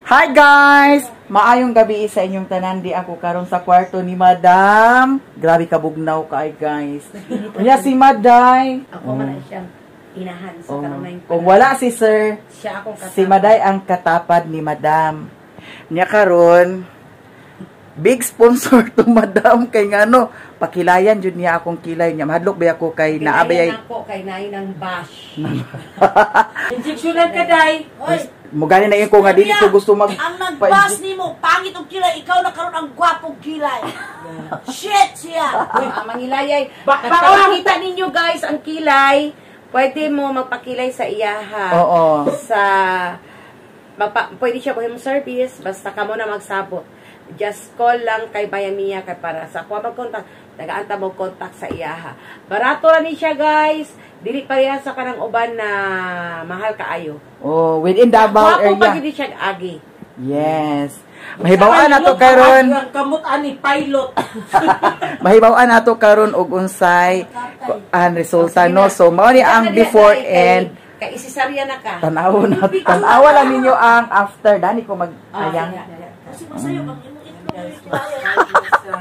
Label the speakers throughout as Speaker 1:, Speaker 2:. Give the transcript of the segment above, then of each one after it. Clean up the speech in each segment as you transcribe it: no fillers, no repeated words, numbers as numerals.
Speaker 1: Hi guys! Maayong gabi sa inyong tanan, di ako karon sa kwarto ni Madam. Grabe ka bugnaw kay guys. Unya si Maday.
Speaker 2: Ako man ang siyang inahan sa
Speaker 1: Oh.
Speaker 2: karunay.
Speaker 1: Kung wala si Sir,
Speaker 2: siya akong katapad.
Speaker 1: si Maday ang katapad ni Madam. Nya karon big sponsor to Madam kay ngano pakilayan jud niya akong kilay niya. Mahadlok ba ako kay naabay ay
Speaker 2: Kinayan ako kay naay ng bash.
Speaker 3: Injeksyonan ka, day.
Speaker 4: Oy,
Speaker 1: Mugani na yun ko nga dili ko gusto mag
Speaker 4: ang nagbas nimo, pangit og kilay, ikaw na karon ang gwapong kilay. Shit siya.
Speaker 2: Uy, ang mangilayay.
Speaker 3: Bakbaon!
Speaker 2: Kita ninyo guys ang kilay. Pwede mo magpakilay sa iyaha.
Speaker 1: Oo.
Speaker 2: Sa pwede siya buhay mo service basta kamo na magsabot. Just call lang kay Bayamia kay para sa kuha mag-contact, tagaan ta mo contact sa iyaha. Barato ra ni siya guys. Dili pareha sa kanang uban na mahal kaayo.
Speaker 1: Oh, within Davao
Speaker 2: Gwapo pa
Speaker 1: area.
Speaker 2: gid siya agi.
Speaker 1: Yes. Mahibaw-an nato karon.
Speaker 3: Ang kamot ani pilot.
Speaker 1: Mahibaw-an nato karon og unsay ang resulta no. So mao ni ang before and
Speaker 2: Kay isisarya na ka.
Speaker 1: tan-aw na tan-awa lang ninyo ang after dani ko mag ayang.
Speaker 4: Kasi masayo ang imong itlog yung kilay.
Speaker 1: Sige.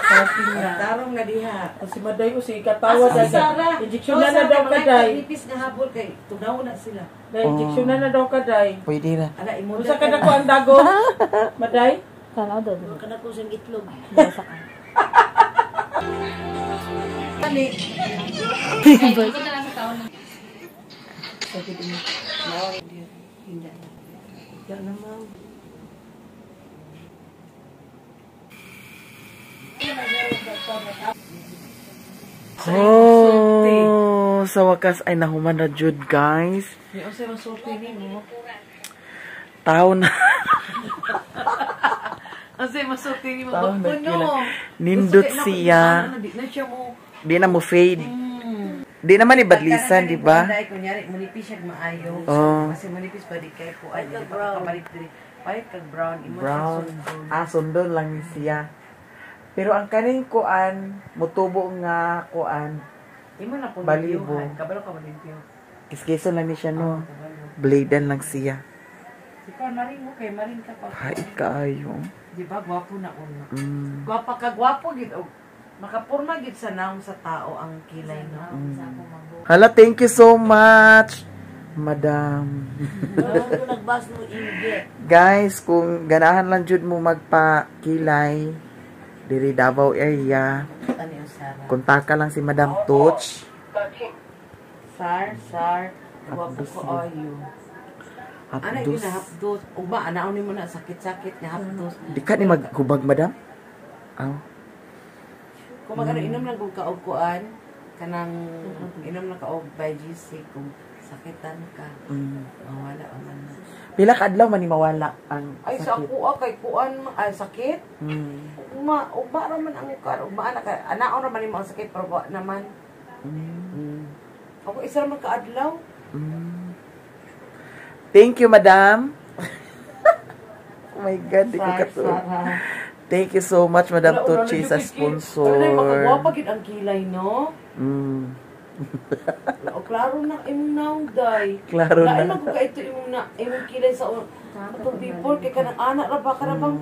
Speaker 2: Kay para tarong na diha.
Speaker 3: Si Maday o si katawa
Speaker 2: Asa si Sarah?
Speaker 3: Injeksyonan na daw ka, day.
Speaker 2: Nipis nga habol kay tunaw na sila.
Speaker 3: Day, injeksyonan na daw ka, day.
Speaker 1: Pwede na.
Speaker 2: Ala imo.
Speaker 3: Usa ka na ko ang dago. Maday?
Speaker 4: Kana ko siyang itlog.
Speaker 1: Oh, sa wakas ay nahuman na jud guys.
Speaker 3: May usa masulti nimo.
Speaker 1: Tao na.
Speaker 3: Usa masulti nimo.
Speaker 1: Tao na kilay. Nindot siya.
Speaker 3: Di na siya mo.
Speaker 1: Di na mo fade. Di naman ibadlisan, di ba?
Speaker 2: Day kunyari munipis siya maayo.
Speaker 1: Oh.
Speaker 2: Kasi munipis pa di kay kuan di ba kapalit diri. Palit kag brown imo siya
Speaker 1: Brown.
Speaker 2: sundon.
Speaker 1: Ah, sundon lang ni siya. Pero ang kaning kuan, mutubo nga kuan,
Speaker 2: Imo na po
Speaker 1: Balibo.
Speaker 2: Kabalo ka malimpyo.
Speaker 1: kiskison lang ni siya no. Bladean lang siya.
Speaker 2: Ikaw maring mo kay maring ka pa.
Speaker 1: Hay kaayo.
Speaker 2: Di ba gwapo na una.
Speaker 3: Gwapa ka gwapo gid og makapurma gid sa naong sa tao ang kilay no.
Speaker 1: Hala, thank you so much, Madam.
Speaker 4: Ko nagbas mo inggit.
Speaker 1: Guys, kung ganahan lang jud mo magpakilay diri Davao area,
Speaker 2: Ano yung Sarah?
Speaker 1: kontaka lang si Madam Toch.
Speaker 2: Sar, sar, gwapo ko ayo. Ana
Speaker 1: Hapdos.
Speaker 2: gyud na hapdos. Ugma anaon nimo na sakit-sakit nga hapdos.
Speaker 1: Di ka ni maghubag, Madam? Aw.
Speaker 2: Kung magano inom lang kung kaog kuan kanang inom lang kaog Biogesic kung sakitan ka. Mawala man na.
Speaker 1: Pila ka adlaw man ni mawala ang
Speaker 2: Ay sa
Speaker 1: sakit.
Speaker 2: ako kay kuan ay sakit. Ugma ugma ra man ang kuan ugma ana ka anaon ra man nimo ang sakit pero wa naman. Ako isa ra man kaadlaw.
Speaker 1: Thank you, Madam. Oh my God, di ko katuo. Thank you so much, Madam Tochi, sa sponsor.
Speaker 2: Wala makagwapa gid ang kilay no. O klaro na imong naong day.
Speaker 1: Klaro
Speaker 2: Lain
Speaker 1: na.
Speaker 2: man kung kaito imong na imong kilay sa atong before kay kanang anak ra ba ka ra bang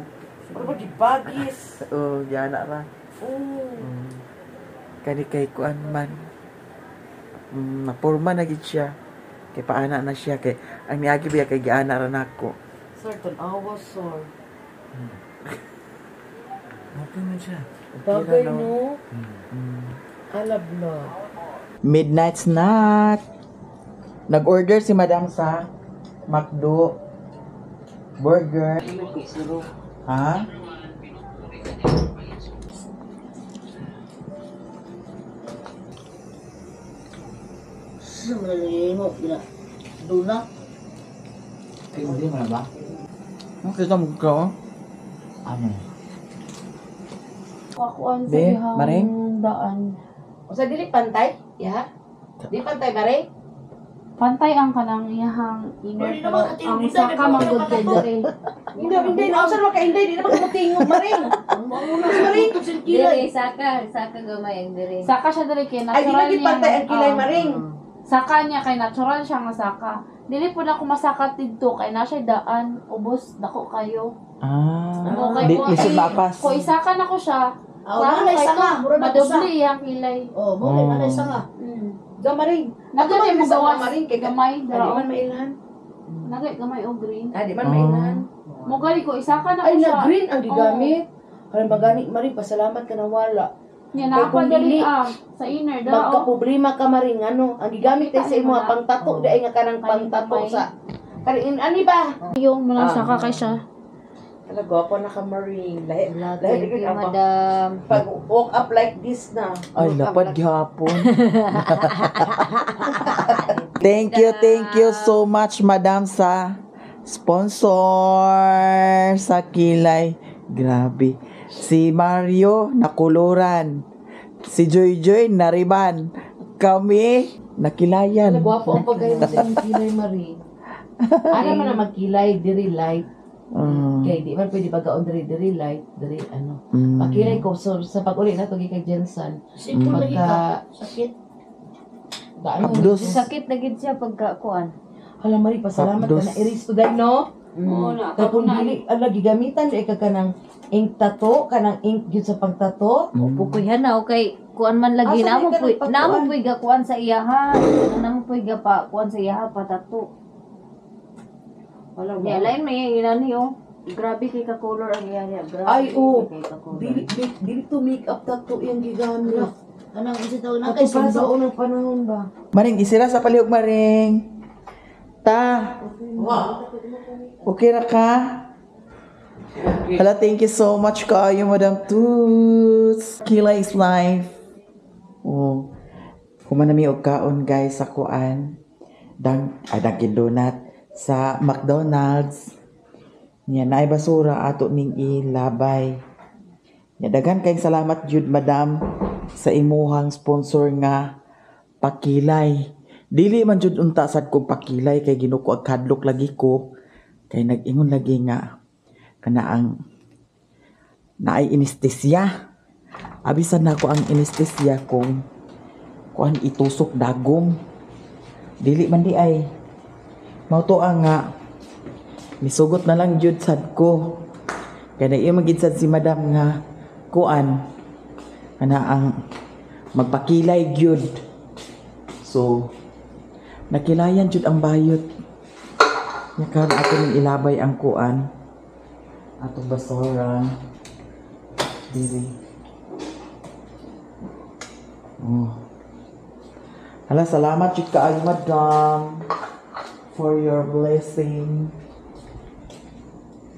Speaker 2: ra ba gibagis.
Speaker 1: Oh, yana ra.
Speaker 2: Oh.
Speaker 1: Kani kay kuan man. Napurma na gid siya. Kay paana na siya kay ang niagi biya kay giana ra nako.
Speaker 2: Sir, tan-awa sir.
Speaker 1: Okay man siya.
Speaker 2: Bagay no. Alablo.
Speaker 1: Midnight snack. Nag-order si Madam sa McDo burger. Ha? Hindi mo na ba? Ang kita mo ka, Ano?
Speaker 5: Kakuan sa
Speaker 1: Be,
Speaker 5: ihang
Speaker 1: Maring?
Speaker 5: daan.
Speaker 2: Usa dili pantay? Ya. Di pantay bare?
Speaker 5: Pantay ang kanang iyahang inner
Speaker 4: Pwede
Speaker 5: pero
Speaker 4: naman, ate,
Speaker 5: ang
Speaker 4: hindi
Speaker 5: saka
Speaker 4: tayo
Speaker 5: manggod kay dere.
Speaker 2: Hindi, hindi. Nausa naman ka, hindi. Di naman kumutingog, maring. Maring.
Speaker 6: Dere, saka. Saka gamay ang dere.
Speaker 5: Saka siya dere kay
Speaker 2: Ay, di
Speaker 5: natural
Speaker 2: ba gid pantay ang kilay,
Speaker 5: Oo.
Speaker 2: maring?
Speaker 5: Saka niya kay natural siya nga saka. Dili po na ako masaka didto kay na siya daan ubos dako kayo.
Speaker 1: Ah,
Speaker 5: O, kay
Speaker 1: di
Speaker 5: kung
Speaker 1: lisod maapas.
Speaker 5: Kung isaka na ko siya,
Speaker 4: Ah,
Speaker 5: klaro
Speaker 4: wala
Speaker 5: kay
Speaker 4: sanga,
Speaker 5: to,
Speaker 4: mura na ko sa.
Speaker 5: madubli iyang kilay.
Speaker 4: Oh, mo oh. Na sanga.
Speaker 3: Gamaring.
Speaker 5: Nagay mo
Speaker 3: sa
Speaker 5: gawas
Speaker 3: maring kay
Speaker 5: gamay
Speaker 3: Di
Speaker 5: dra.
Speaker 3: man mailhan.
Speaker 5: Nagay gamay og green.
Speaker 3: Ah, di man
Speaker 1: Oh.
Speaker 3: mailhan.
Speaker 5: Mo gali ko isaka na ko
Speaker 3: Ay,
Speaker 5: siya.
Speaker 3: na green ang gigamit. Karon magani maring pasalamat ka na wala.
Speaker 5: Nya
Speaker 3: Kay
Speaker 5: naa pa
Speaker 3: kung
Speaker 5: dali
Speaker 3: dili,
Speaker 5: ah sa inner dra. oh.
Speaker 3: Magka-problema ka maring ano, ang gigamit ay sa imo
Speaker 5: Kita
Speaker 3: pangtato di ay nga kanang
Speaker 5: Kaning
Speaker 3: pangtato
Speaker 5: gamay.
Speaker 3: sa kanin ani ba?
Speaker 5: Yung mga
Speaker 3: Ah.
Speaker 5: saka kay siya.
Speaker 3: Ala gwapo na ka maring. Lahi lahi
Speaker 6: Thank you, madam.
Speaker 3: Pag walk up like this na.
Speaker 1: Ay, lapad gihapon. Thank you so much, madam, sa sponsor sa kilay. Grabe. Si Mario, nakuluran. Si Joy Joy, nariban. Kami, nakilayan.
Speaker 3: Ala gwapo ang pagkayo sa imong kilay maring. Ana man na magkilay diri light. Kay di man pwede pagkaon diri diri light diri ano. Pakilay ko so, sa pag-uli na to kay Jensen.
Speaker 4: Simple lagi ka.
Speaker 3: Pagka
Speaker 4: Sakit.
Speaker 3: gaano.
Speaker 1: Abdos.
Speaker 6: Sakit na gid siya pagka kuan.
Speaker 3: Hala Mari, pasalamat ka
Speaker 1: Abdos.
Speaker 3: na iris today, no?
Speaker 5: Oo na.
Speaker 3: Kay kung dili, ala, gigamitan di ka kanang ink tato, kanang ink gyud sa pagtato.
Speaker 6: Pukoy na okay kuan man lagi
Speaker 3: Asa
Speaker 6: namo
Speaker 3: di ka
Speaker 6: puy
Speaker 3: nagpatuan?
Speaker 6: namo puy ga kuan sa iyaha. Namo puy ga pa kuan sa iyaha patato.
Speaker 3: Wala
Speaker 6: Nya lain may inani oh. Grabe kay ka color ang iya niya. Grabe.
Speaker 3: Ay, oo.
Speaker 6: kay ka color.
Speaker 3: Dili, dili, dili to make up tato yung gigamit.
Speaker 4: Kanang isa tawag na
Speaker 3: Kato
Speaker 4: kay
Speaker 3: pa sa
Speaker 4: sundo.
Speaker 3: unang panahon ba?
Speaker 1: Maring, isira sa palihog, Maring. Ta. Okay ra ka? Hala, thank you so much kaayo, Madam Toots. Kilay is life. Oh. Human na mi og kaon, guys, sa kuan. Dunkin Donut. Sa McDonald's. Nya, naay basura ato ning ilabay. Nya, daghan kayong salamat jud, Madam, sa imuhang sponsor nga pakilay. Dili man jud unta sad kong pakilay kay ginuko ag kadlok lagi ko kay nag-ingon lagi nga kana ang naay anestesia. Abisan nako ang anestesia kung kuan itusok dagom. Dili man di ay mao to ang nga misugot na lang jud sad ko. Kay naiya man gid sad si madam nga kuan kana ang magpakilay gyud. So, nakilayan jud ang bayot. Nya karon ato ning ilabay ang kuan. Atong basura. Diri. Oh. Hala, salamat jud kaayo, madam, for your blessing.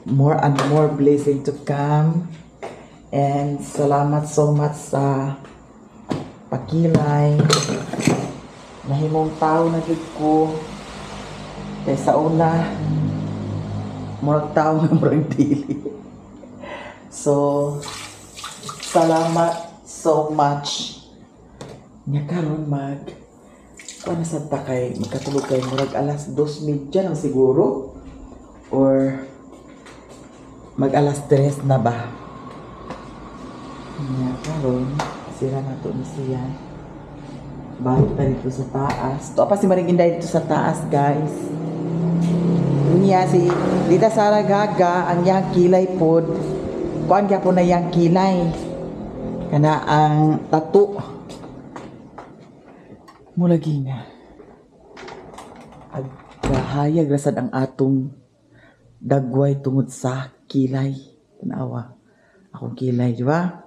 Speaker 1: More and more blessing to come. And salamat so much sa pakilay. Nahimong tao na jud ko. Kay sa una, murag tao nga murag dili. So, salamat so much. Nya karon mag kuan na sad ta kay magkatulog kay murag alas 2:30 lang siguro or mag alas 3 na ba. Nya karon sira na to ni siya. Balik ta dito sa taas. To pa si Maring Inday dito sa taas, guys. Niya si Dita Sara Gaga ang iyang kilay pod. Kuan gyapon na iyang kilay. Kana ang tattoo. Mulagi na. Agkahayag rasad ang atong dagway tungod sa kilay. Tanawa. Akong kilay, di ba?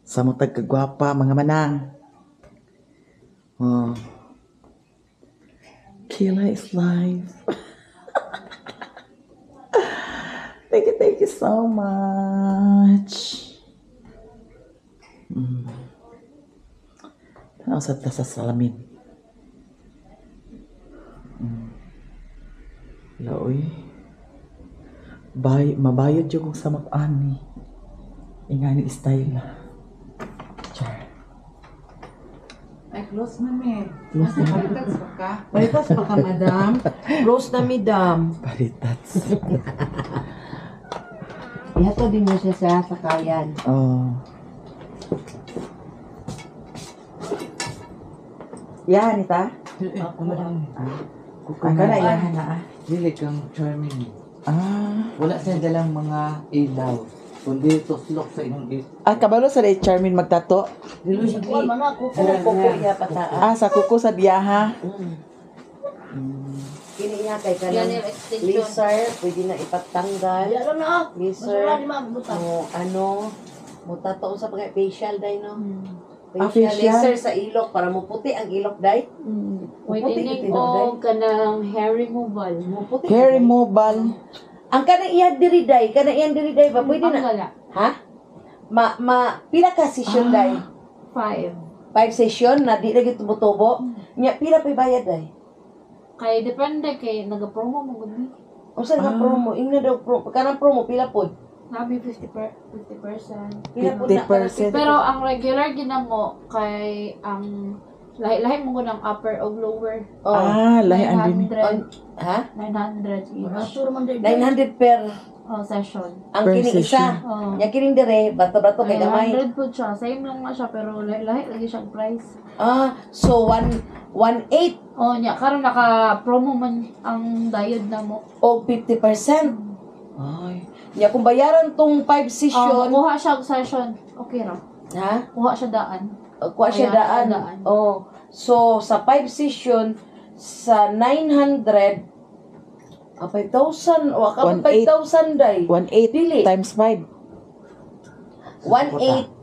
Speaker 1: Sa mga tagkagwapa, mga manang. Oh. Kilay is life. Thank you so much. Tanaw sa ta sa salamin. Laoy. Bay, mabayot yung kong samak ani. Ingani style na. Char.
Speaker 3: Ay, close na mi.
Speaker 1: Close na.
Speaker 3: Palitas pa ka? Palitas pa ka, madam. Close na mi, dam.
Speaker 1: Palitats.
Speaker 2: Ihatod din mo siya sa sakayan.
Speaker 1: Oh. Iyahan ni ta?
Speaker 7: Kuko
Speaker 1: Ang kana
Speaker 7: na.
Speaker 1: iyahan na ah.
Speaker 7: Dili kang charming.
Speaker 1: Ah.
Speaker 7: Wala siya dalang mga ilaw. Kundi tuslok sa inyong is.
Speaker 1: Ah, kabalo sa day Charmin magtato.
Speaker 7: Dili siya.
Speaker 4: Kuan man ako.
Speaker 2: Kuko iya pataa.
Speaker 1: Ah, sa kuko sa diyaha.
Speaker 2: Kini iya kay
Speaker 5: Yan
Speaker 2: kanang
Speaker 5: yung extension.
Speaker 2: laser, pwede na ipatanggal.
Speaker 4: Di alam na ah.
Speaker 2: Laser.
Speaker 4: Masura di ma'am. Butang.
Speaker 2: Mo ano, mo tato sa pag facial day no.
Speaker 1: Ah,
Speaker 2: Facial,
Speaker 1: facial?
Speaker 2: laser sa ilok para muputi ang ilok day.
Speaker 5: Whitening
Speaker 2: Puti, puti,
Speaker 5: o kanang hair removal.
Speaker 2: Muputi.
Speaker 1: Hair removal.
Speaker 2: Ang kanang iya diri day, kanang iyang diri day ba pwede
Speaker 5: Ang
Speaker 2: na.
Speaker 5: gala.
Speaker 2: Ha? Ma ma pila ka session day?
Speaker 5: 5.
Speaker 2: 5 session na di lagi tumutubo. Nya pila pay bayad day?
Speaker 5: Kay depende kay naga-promo mo gud ni.
Speaker 2: Unsa nga promo? Ingna daw promo. Kanang promo pila pod?
Speaker 5: Nabi 50%.
Speaker 2: Pila pod na kanang
Speaker 1: 50%.
Speaker 5: Pero ang regular ginamo kay ang lahi-lahi mo gud ang upper o lower.
Speaker 2: Oh.
Speaker 1: Ah, lahi ang din.
Speaker 5: 900.
Speaker 2: Ha?
Speaker 5: 900 each.
Speaker 4: Masura man di.
Speaker 2: 900 per
Speaker 5: Oh, session.
Speaker 2: ang
Speaker 1: Per
Speaker 2: kining isa.
Speaker 1: session.
Speaker 5: Oh.
Speaker 2: Nya kining dire bato-bato kay gamay.
Speaker 5: 900 po siya. Same lang na siya pero lahi-lahi lagi siyang price.
Speaker 2: Ah, so 1 1.8
Speaker 5: Oh, nya karon naka-promo man ang diode na mo.
Speaker 2: o 50%. Ay. Nya kung bayaran tong 5
Speaker 5: Oh,
Speaker 2: session,
Speaker 5: kuha siya og session. Okay ra.
Speaker 2: ha?
Speaker 5: Kuha siya daan.
Speaker 2: Kuha siya
Speaker 5: Ayan,
Speaker 2: daan.
Speaker 5: daan.
Speaker 2: Oh. So sa 5 session sa 900 5,000 o ka
Speaker 1: 1.8.
Speaker 2: 5,000 day.
Speaker 1: 1.8
Speaker 2: Dili.
Speaker 1: times 5.
Speaker 2: 1.8.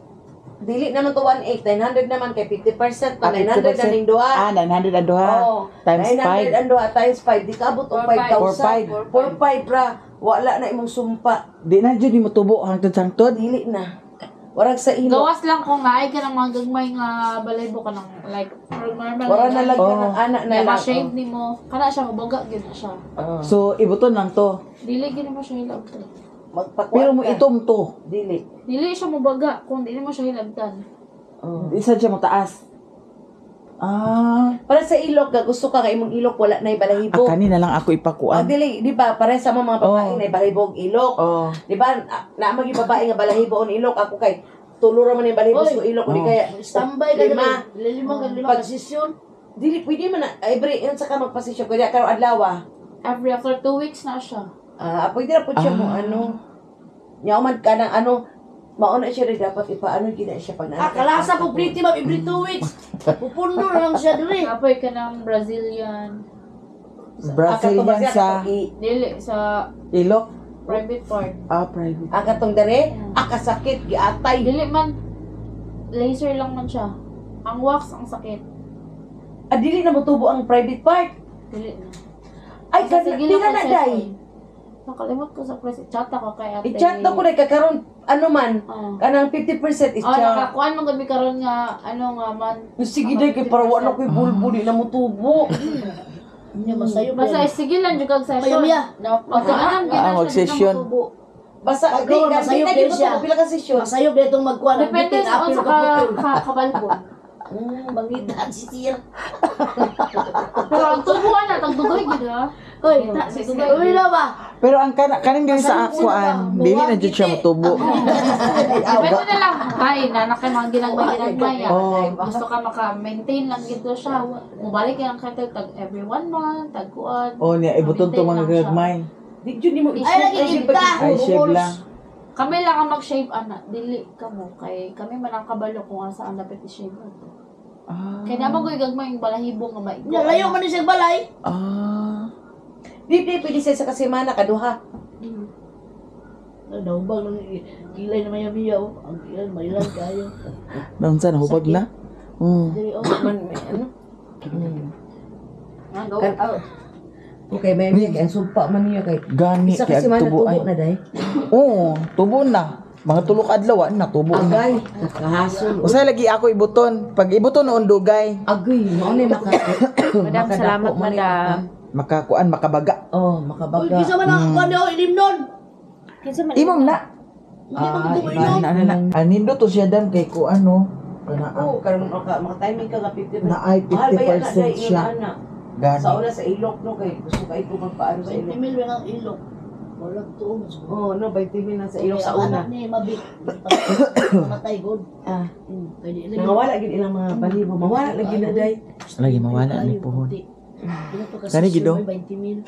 Speaker 2: Dili naman to 1.8, 900 naman kay 50% pa
Speaker 1: Ah,
Speaker 2: 900 na
Speaker 1: 50%.
Speaker 2: ning duha.
Speaker 1: Ah, 900 ang duha.
Speaker 2: Oh,
Speaker 1: Times
Speaker 2: 900
Speaker 1: 5.
Speaker 2: ang duha times 5 di kaabot og 5,000.
Speaker 5: 4.5.
Speaker 2: 4.5 ra. Wala na imong sumpa.
Speaker 1: Di na jud mo tubo hangtod sangtod.
Speaker 2: Dili na. Warag sa ilo.
Speaker 5: Gawas lang kung naay ka ng mga gagmay nga balaybo ka ng like normal.
Speaker 2: Wala na lang ka
Speaker 1: Oh.
Speaker 2: ng anak na
Speaker 5: Na
Speaker 2: lang.
Speaker 5: ma-shave nimo. Kana siya mabaga gyud na siya.
Speaker 2: Oh.
Speaker 1: So ibuton lang to.
Speaker 5: Dili gyud mo siya hilabtan.
Speaker 2: Magpakuan
Speaker 1: Pero mo
Speaker 2: ka.
Speaker 1: itom to.
Speaker 2: Dili.
Speaker 5: Dili siya mobaga kung dili mo siya hilabtan.
Speaker 2: Oh.
Speaker 1: Isa siya mo taas. Ah,
Speaker 2: Para sa ilok ka gusto ka nga imong ilok wala na balahibo.
Speaker 1: ah kani na lang ako
Speaker 2: Oh,
Speaker 1: ipakuan.
Speaker 2: dili, di ba? Pare sa mga babae
Speaker 1: Oh.
Speaker 2: na balahibo og ilok.
Speaker 1: Oh.
Speaker 2: Di ba? Na mga babae nga balahibo og ilok ako kay tulura man yung balahibo sa ilok di
Speaker 1: Oh.
Speaker 2: kaya
Speaker 4: Standby ka
Speaker 2: Lima.
Speaker 4: diri. Lima ka lima
Speaker 2: Pag-
Speaker 4: ka session.
Speaker 2: Dili pwede man na every yun sa ka magpasisyon kaya karon adlaw ah.
Speaker 5: Every after 2 weeks na siya.
Speaker 2: Ah, pwede ra pud siya mo ano. Nya man ka ng ano mauna siya rin dapat ipaano gina siya pag
Speaker 4: Ah, kalasa po pretty ma'am every 2 weeks. Pupundo na lang siya diri.
Speaker 5: Kapoy ka ng Brazilian.
Speaker 1: Brazilian sa
Speaker 5: Dili sa
Speaker 1: ilok.
Speaker 5: private part.
Speaker 1: Ah, private.
Speaker 2: Ang katong dere, akasakit giatay.
Speaker 5: Dili man laser lang man siya. Ang wax ang sakit.
Speaker 2: Ah, dili na motubo ang private part.
Speaker 5: Dili na.
Speaker 2: Ay,
Speaker 5: Basta
Speaker 2: kan
Speaker 5: sige
Speaker 2: pila
Speaker 5: lang
Speaker 2: na
Speaker 5: ang
Speaker 2: day.
Speaker 5: session. Nakalimot ko sa price. Chat ako kay ate.
Speaker 2: I-chat na ko na kakaron ano man
Speaker 5: Oh.
Speaker 2: kanang 50%
Speaker 5: Oh,
Speaker 2: i-chat.
Speaker 5: nakakuan man gud mi karon nga ano nga man.
Speaker 2: Sige day kay para wala koy bulbo di na motubo.
Speaker 4: Nya masayo.
Speaker 5: Basta eh, sige lang jud kag session.
Speaker 4: Mayamiya.
Speaker 5: Magkaanam gyud
Speaker 1: Ah,
Speaker 5: na siya, di na
Speaker 1: mag-session.
Speaker 5: motubo.
Speaker 2: Basta di
Speaker 4: Pagkaon,
Speaker 2: na di
Speaker 4: masayo
Speaker 2: na
Speaker 4: kayo
Speaker 2: gid
Speaker 4: siya.
Speaker 2: motubo pila ka session.
Speaker 4: Masayo ba itong magkuan ang
Speaker 5: Depende
Speaker 4: bitin
Speaker 5: sa
Speaker 4: apil
Speaker 5: unsa
Speaker 4: ka
Speaker 5: ka
Speaker 4: putol.
Speaker 5: ka kabalbon.
Speaker 4: Mangita si sir.
Speaker 5: Pero ang tubuan na tagdugay gid ha.
Speaker 4: Hoy,
Speaker 5: si Dugay.
Speaker 4: Uy na ba?
Speaker 1: Pero ang kana kaning dili sa akuan, dili na jud siya motubo.
Speaker 5: Depende na lang. Hay, na na kay mga ginagmay-ginagmay. ah.
Speaker 1: Oh.
Speaker 5: Gusto ka maka-maintain lang gid siya. Mubalik ka lang kay tag every one month, tag kuan.
Speaker 1: Oh, niya ibuton to mga
Speaker 5: Maintain lang siya.
Speaker 1: gagmay.
Speaker 2: Di jud nimo
Speaker 4: Ay, lagi ibta.
Speaker 1: Ay, shave lang.
Speaker 5: Kami lang ang mag-shave ana, dili kamo kay kami man ang kabalo kung asa ang dapat i-shave ato.
Speaker 1: Ah.
Speaker 5: Kay naman ko'y gagmay yung balahibo nga maigo.
Speaker 4: Nya layo man ni siya balay.
Speaker 1: Ah.
Speaker 2: Di di pwede siya sa kasemana kaduha.
Speaker 4: Ay, nahubag lang kilay na mayamiya oh. Ang kilay mailan kayo.
Speaker 1: Naunsa na hubag na? Oh.
Speaker 4: Diri oh.
Speaker 2: Man may ano.
Speaker 3: Ah, go.
Speaker 2: Kan- Okay, may may ang sumpa man niya kay
Speaker 1: Gani
Speaker 2: isa
Speaker 1: kay
Speaker 2: ka semana
Speaker 1: tubo
Speaker 2: tubo
Speaker 1: ay.
Speaker 2: na day.
Speaker 1: Oo, tubo na. Mga tulo ka adlaw na tubo na.
Speaker 2: Agay, kahasol.
Speaker 1: Usay lagi ako ibuton. Pag ibuton noon dugay,
Speaker 2: Agay, mao ni maka.
Speaker 6: Madam, salamat,
Speaker 2: makadako man ni
Speaker 6: madam.
Speaker 1: makakuan makabaga.
Speaker 2: Oh,
Speaker 4: Uy,
Speaker 2: makabaga.
Speaker 4: kisa man ang kuan oh, ilim nun.
Speaker 6: Kinsa man
Speaker 1: Imong na.
Speaker 4: Hindi man
Speaker 2: Ah,
Speaker 4: ko
Speaker 2: iba.
Speaker 4: inom.
Speaker 1: Na na na. Anindo to siya dam kay kuan no. Kana
Speaker 2: Oo, karon maka timing ka nga 50%.
Speaker 1: na ay
Speaker 2: Mahal ba yan na
Speaker 1: 50%
Speaker 2: day
Speaker 1: siya.
Speaker 2: ana?
Speaker 1: Gani.
Speaker 2: Sa una sa ilok no kay gusto kay ko magpaano sa
Speaker 4: 20
Speaker 2: ilok.
Speaker 4: mil ang ilok. Walang tuon.
Speaker 3: Oh, no, 20 mil na sa ilong sa una.
Speaker 4: Anak ni Mabik. Mamatay god.
Speaker 3: Ah,
Speaker 4: Kay di lagi.
Speaker 3: nangawala gid ilang mga balibo. Mawala lagi na day.
Speaker 1: Lagi mawala ni pohon. Gani gid, oh.
Speaker 4: 20 mil.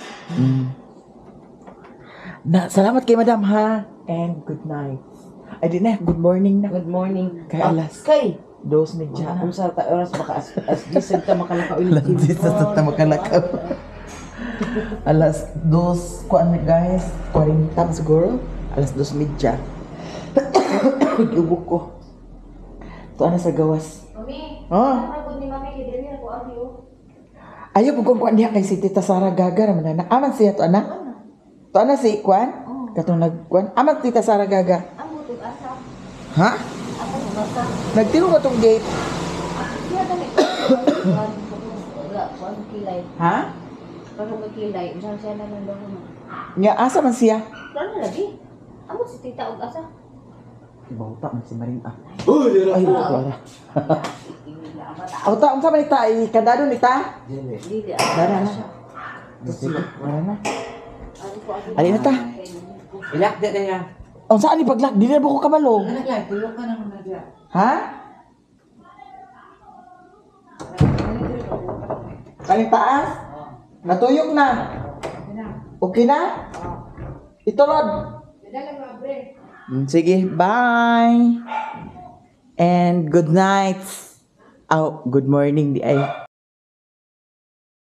Speaker 1: Na, salamat kay madam ha. And good night. Ay di na, good morning na.
Speaker 3: Good morning.
Speaker 1: Kay
Speaker 3: Ah,
Speaker 1: alas.
Speaker 3: Kay.
Speaker 1: 2:30.
Speaker 3: Kung sa ta oras baka as decent ta makalakaw ulit.
Speaker 1: Alas 10 sa makalakaw. Alas 2, kuan guys, 40 pa siguro. Alas 2:30. Ubo ko. Tuwa na sa gawas.
Speaker 5: Mami,
Speaker 1: Oh.
Speaker 5: pagod ni mami kay diri ako abi oh.
Speaker 1: Ayaw po kong kuan diha kay si Tita Sara Gaga raman na. Aman siya to ana. To ana si kuan? Katong nagkuan. Aman Tita Sara Gaga.
Speaker 5: Ang butog asa.
Speaker 1: Ha?
Speaker 5: Ako asa.
Speaker 1: Nagtiro ka tong gate.
Speaker 5: Siya dali. Wala kuan kilay.
Speaker 1: Ha?
Speaker 5: Para magkilay, unsa siya na nang dahon.
Speaker 1: Nga asa man siya?
Speaker 5: Plano lagi. Amo si tita og asa.
Speaker 1: Bauta man si Maring ah. Ay, wala. Auta, unsa man ita ay kandado ni ta?
Speaker 7: Dili.
Speaker 5: Dili.
Speaker 1: Dara na. Dara na. Ali na ta.
Speaker 7: Ilak di na ya.
Speaker 1: Unsa ani paglak? Dili na ba ko kabalo?
Speaker 7: Anak lang, tulog ka naman na diya.
Speaker 1: Ha? Kaning taas? Natuyok na. Okay na? Ito, Rod. Sige, bye. And good night. Oh, good morning di ay.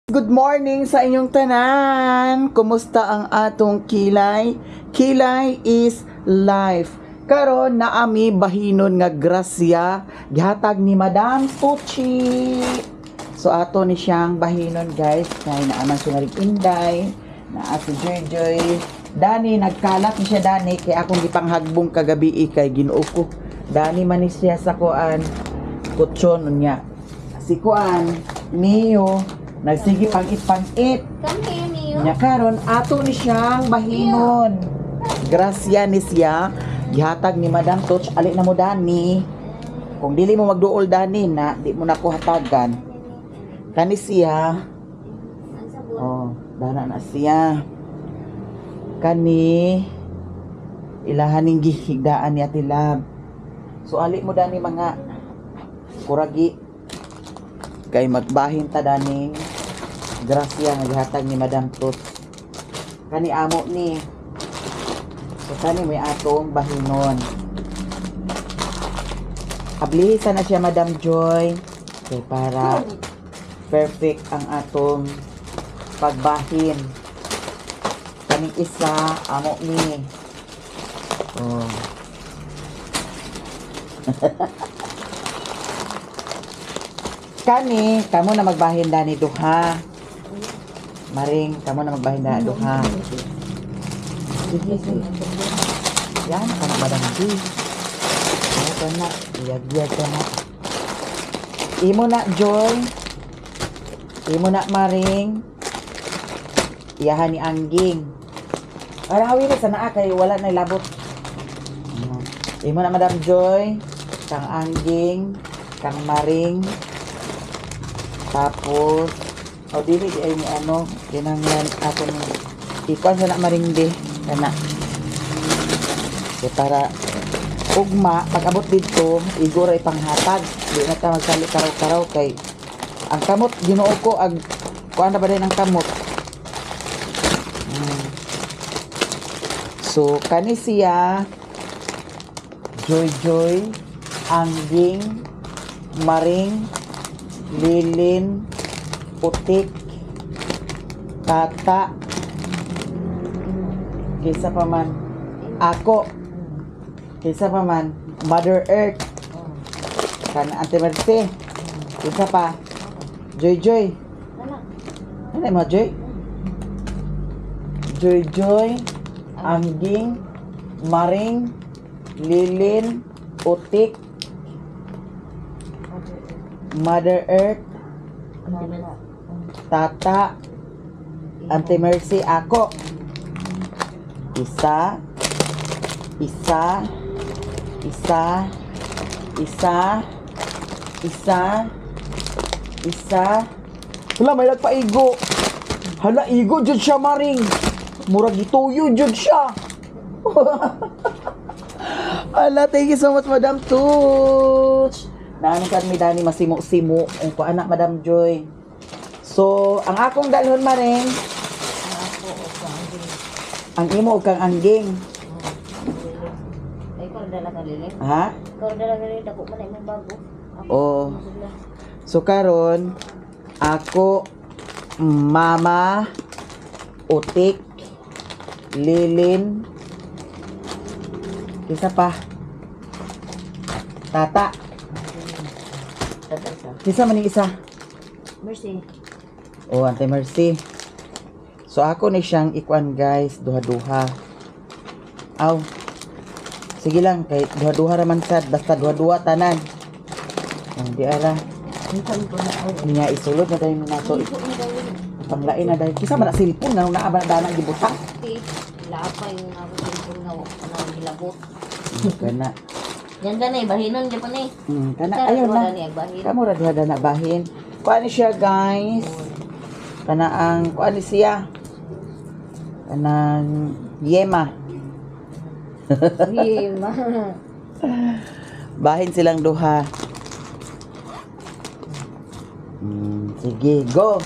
Speaker 1: Good morning sa inyong tanan. Kumusta ang atong kilay? Kilay is life. Karon naami bahinon nga grasya gihatag ni Madam Tucci. So ato ni siyang bahinon guys kay naaman siya Maring Inday, naa si Joy Joy. Dani nagkalat ni siya Dani kay akong gipanghagbong kagabi kay Ginoo ko. Dani man ni siya sa kuan kutson unya. Si kuan Mio nagsige pang-it-pang-it.
Speaker 5: Come here, Mio.
Speaker 1: Nya karon ato ni siyang bahinon. Grasya ni siya gihatag ni Madam Toch ali na mo Dani. Kung dili mo magduol Dani na di mo na ko hatagan. Kani siya. Oh, dana na siya. Kani ilahan ning gihigdaan ni Ate Lab. So ali mo dani mga kuragi kay magbahin ta daning grasya nga gihatag ni Madam Tut. Kani amo ni. So kani may atong bahinon. Ablisan na siya Madam Joy kay para perfect ang atong pagbahin. Kaning isa amo ni. Oh. Kani, kamo na magbahin dani duha. Maring, kamo na magbahin dani duha. Sige, sige. Yan, kana Madam G. Ano ka na? Iyag-iyag ka na. Imo na, Joy. Imo na, Maring. Iyahan ni Angging. Para hawi na sa naa kay wala na labot. Imo na, Madam Joy. Kang Angging, kang Maring. Tapos, o dili di ay ni ano, kinahanglan ako ni ikuan sa na Maring di kana. So para ugma pag abot didto, igo ra ipanghatag. Di na ta magsali karaw-karaw kay ang kamot Ginoo ko ag kuan na ba din ang kamot. So kani siya Joy Joy, Angging, Maring, Lilin, Putik, Tata, kaysa pa man, ako, kaysa pa man, Mother Earth, kan Ate Mercy, kaysa pa, Joy Joy, ano mo Joy? Joy Joy, Angging, Maring, Lilin, Utik, Mother Earth, Tata, Auntie Mercy, ako. Isa, isa, isa, isa, isa, isa. Hala, may nagpaigo. Hala, igo dyan siya, Maring. Murag gituyo jud siya. Ala, thank you so much, Madam Tooch. Naanon kan mi dani masimo-simo ang kuan anak Madam Joy. So, ang akong dalhon maring
Speaker 6: Ako o sa angging.
Speaker 1: ang imo og kang angging.
Speaker 6: Ay, ikaw dala ka lili.
Speaker 1: Ha?
Speaker 6: Ikaw dala ka lili. Dako man na imong bago. Ako,
Speaker 1: Oh.
Speaker 6: sila.
Speaker 1: So karon ako, mama, utik, lilin, isa pa, tata.
Speaker 6: Tata isa.
Speaker 1: Kisa man yung isa?
Speaker 6: Mercy.
Speaker 1: Oh, Ante Mercy. So ako ni siyang ikuan guys, duha-duha. Aw. Sige lang kay duha-duha ra man sad, basta duha-duha tanan. Ang di ara. Niya isulod na tayo nato. Panglain na dahil. Kisa man na cellphone nga naa ba na dana gibutang.
Speaker 6: Lapa yung ako cellphone nga ano gilabot.
Speaker 1: Kana.
Speaker 6: Yan ka na, bahinon di pa ni.
Speaker 1: Kana ayaw na.
Speaker 6: Bahin.
Speaker 1: Kamo ra duha dana bahin. Kuan ni siya guys. Kana ang kuan ni siya. Kanang yema.
Speaker 6: Yema.
Speaker 1: Bahin silang duha. Sige, go.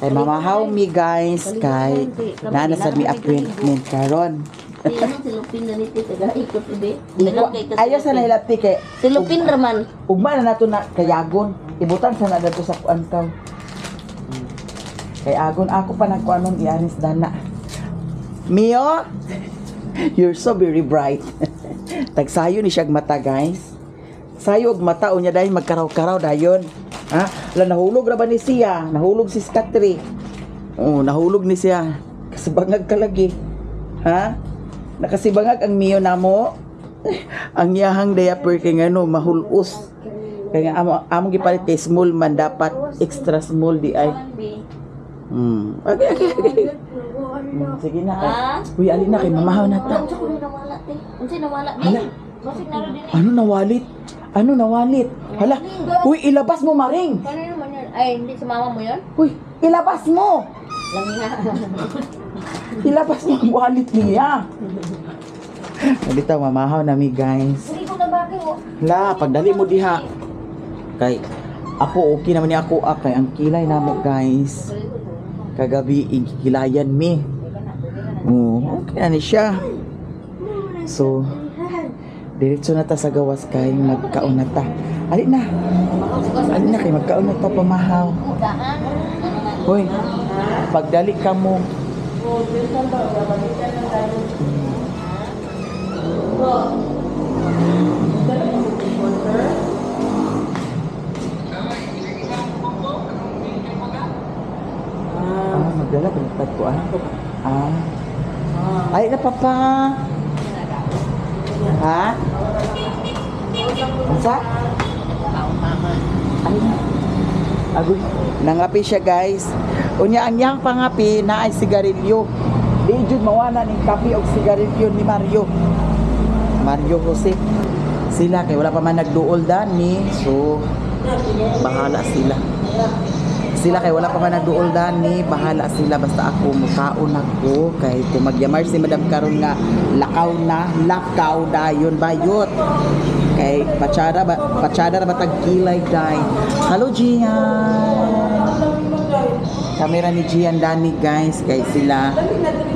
Speaker 1: Kay mamahaw mi guys kay naa sa mi appointment karon.
Speaker 6: Ano si Lupin na nito taga ikot ibe.
Speaker 1: Ayaw sa nahilapti kay
Speaker 6: Si Lupin raman.
Speaker 1: Ugma na nato na kayagon. Ibutan sa na dato sa kuan kaw. Kay agon ako pa nagkuanon iaris dana. Mio, you're so very bright. Tagsayo ni siyag mata guys. Sayo og mata unya dahil magkaraw-karaw dayon. Ha? Ala nahulog ra ba ni siya? Nahulog si Skatri. Oh, nahulog ni siya. Kasibangag ka lagi. Ha? Nakasibangag ang Mio namo. Ang iyahang diaper kay ngano mahulos. Kaya nga amo among gipalit kay small man dapat extra small di ay. Okay. Sige na kay. Uy, ali na kay mamahaw na ta.
Speaker 6: Unsa ko nawala te? Unsa nawala
Speaker 1: Hala.
Speaker 6: ni? Basig naro din eh.
Speaker 1: Ano nawalit? Ano nawalit? Hala. Uy, ilabas mo maring.
Speaker 6: Paano naman yun? Ay, hindi sa mama mo yun?
Speaker 1: Uy, ilabas mo.
Speaker 6: Lang nga.
Speaker 1: Ilabas mo ang wallet niya. Dito mamahaw na mi guys.
Speaker 6: Hindi ko na bagay oh.
Speaker 1: La, pagdali mo diha. Kay ako okay naman ni ako ah, kay ang kilay namo guys. Kagabi ikilayan mi. Oh, okay na ni siya. So, diretso na ta sa gawas kay magkaon na ta. Ali na. Ali na kay magkaon na ta pamahaw. Hoy, pagdali ka mo. Ah, magdala baliktad ko ah. Ah. Ay na papa. Ha? Unsa? Ay. Agoy, nangapi siya guys. Unya ang iyang pangapi na ay sigarilyo. Di jud mawana ning kape og sigarilyo ni Mario. Mario Jose. Sila kay wala pa man nagduol dani. So bahala sila. Sila kay wala pa man nagduol dani, bahala sila basta ako mukaon ako kay kung magyamar si Madam karon nga lakaw na, lakaw dayon bayot. Kay patsada ba patsada ra ba tag kilay day. Hello Gian. Kamera ni Gian Dani guys kay sila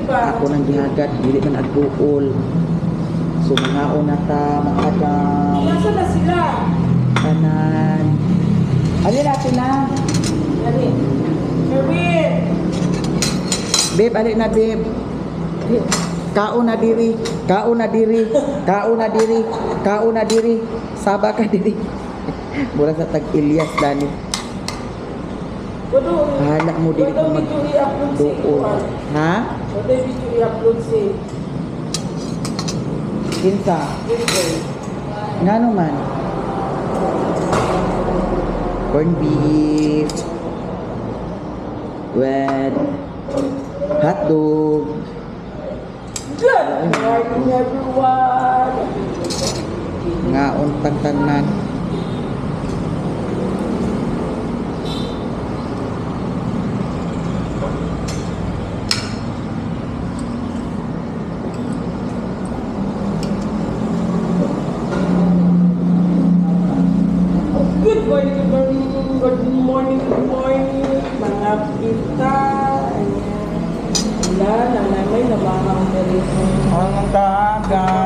Speaker 1: ako nang gihagat dili man agduol. So mangaon na ta makadam.
Speaker 4: Nasa na sila?
Speaker 1: Tanan. Ali na sila.
Speaker 4: Dali. Sherwin!
Speaker 1: Babe, ali na babe. Kaon na diri, kaon na diri, kaon na diri, kaon na diri. Saba ka diri. Mura sa tag Ilyas dani. Bahala mo dili ko mag
Speaker 4: video i-upload si
Speaker 1: duol. Ha?
Speaker 4: Wala video i-upload si
Speaker 1: Kinsa? Ngano man? Corned beef with hot dog.
Speaker 4: Good morning everyone!
Speaker 1: Ngaon tagtanan.
Speaker 8: Kita. Ayan. Wala, nanay may namahang diri.
Speaker 1: Ang taga.